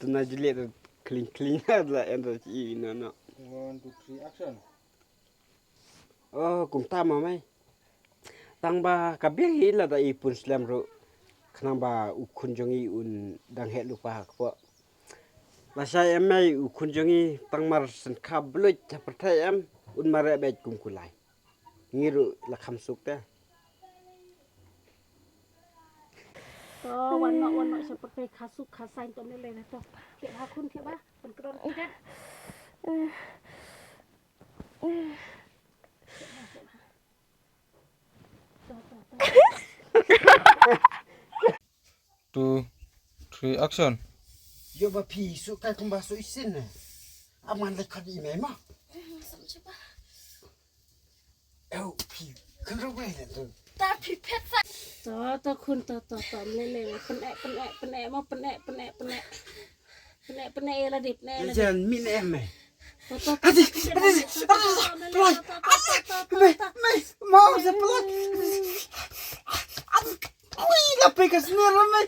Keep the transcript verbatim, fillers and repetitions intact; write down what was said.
Na Juliet kling kling la en da chi no no. One, two, three, action. Oh, kumta ma mai. Tang ba ka biang hi la da i pun slem ru. Khnang ba u khun jong i un dang heh lupa ha kpo. La sha em mai u khun jong i tang mar sen kha bluit ha pyrthai em un mar rebet kum kulai. Ngi ru la kham suk te. To wan no wan no sha pyrthai kha suk kha sain to ne le to. Ke ha khun ke ba pun kron kidet. Two, three, action. Yo ba phi su kai kumba su isin ne. Aman le khadi me ma. Eu phi kan ro wei ne tu. Ta phi phet sa. To to khun to to to le le pene pene pene ma pene pene pene. Pene pene ela dip ne ela dip. Jan min em me. To to to. Adi adi adi. Plak. Me me mau se plak. Ui la pekas ne ra me.